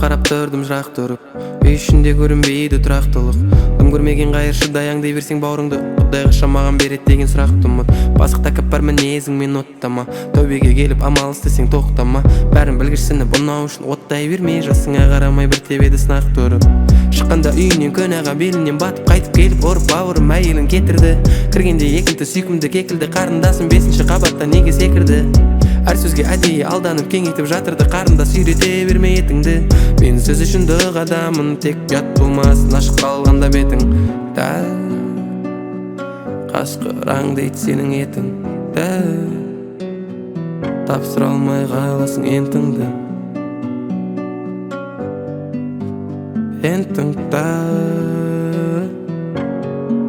Қарап тұрдым жырақ тұрып, үй ішінде көрінбейді тұрақтылық. Дым көрмеген қайыршыдай аңдай берсең бауырыңды, Құдай қашан маған береді деген сұрақты ұмыт. Пасық тәкаппар мінезіңмен оттама, тәубеге келіп амал істесең тоқтама. Бәрін білгішсініп ұнау үшін оттай бермей, жасыңа қарамай бір тебеді сынақ тұрып. Шыққанда үйінен күнәға белінен батып, қайтып келіп ұрып бауырым әйелін кетірді. Кіргенде екінті сүйкімді кекілді қарындасым 5-ші қабаттан неге секірді? Әр сөзге әдейі алданып кеңейтіп жатырды қарындас, үйрете берме етіңді. Мен сөз үшін дұғадамын, тек ұят болмасын ашық қалғанда бетің. Дәл қасқыр аңдайды сенің етің, дәл тапсыра алмай қаласың ентіңді. Ентіңді.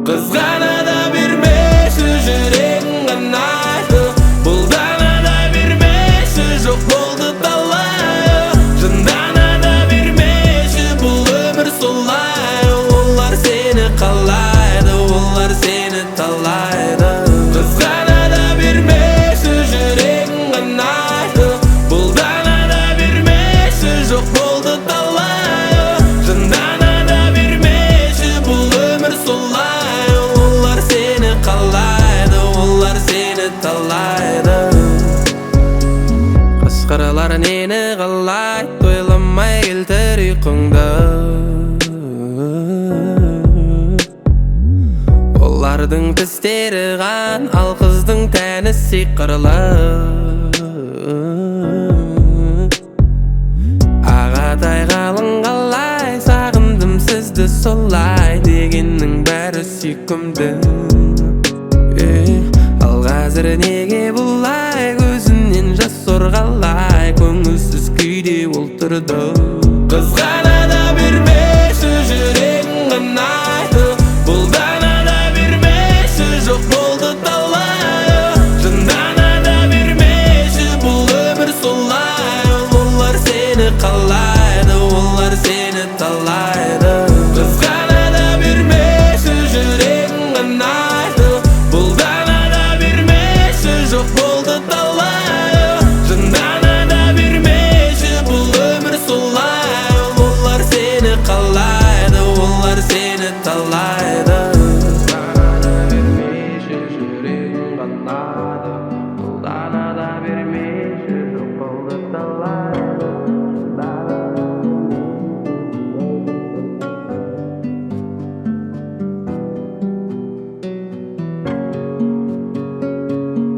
Қызғана да бермеші, жүрегің қанайды, бұлдана да бермеші, жоқ болды талай. Жындана да бермеші, бұл өмір солай. Олар сені қалайды, олар сені талайды. Қызғана да бермеші, жүрегің қанайды, бұлдана да бермеші, жоқ болды талай. Жындана да бермеші, бұл өмір солай. Олар сені қалайды, олар сені талайды. Қасқырлар нені қалайды, ойламай келтір ұйқыңды. Олардың тістері қан, ал қыздың тәні сиқырлы. Ағатай қалың қалай, сағындым сізді солай дегеннің бәрі сүйкімді. Ал қазір неге бұлай, көзінен жас сорғалай, көңілсіз күйде отырды. Қызғана да бермеші, жүрегің қанайды.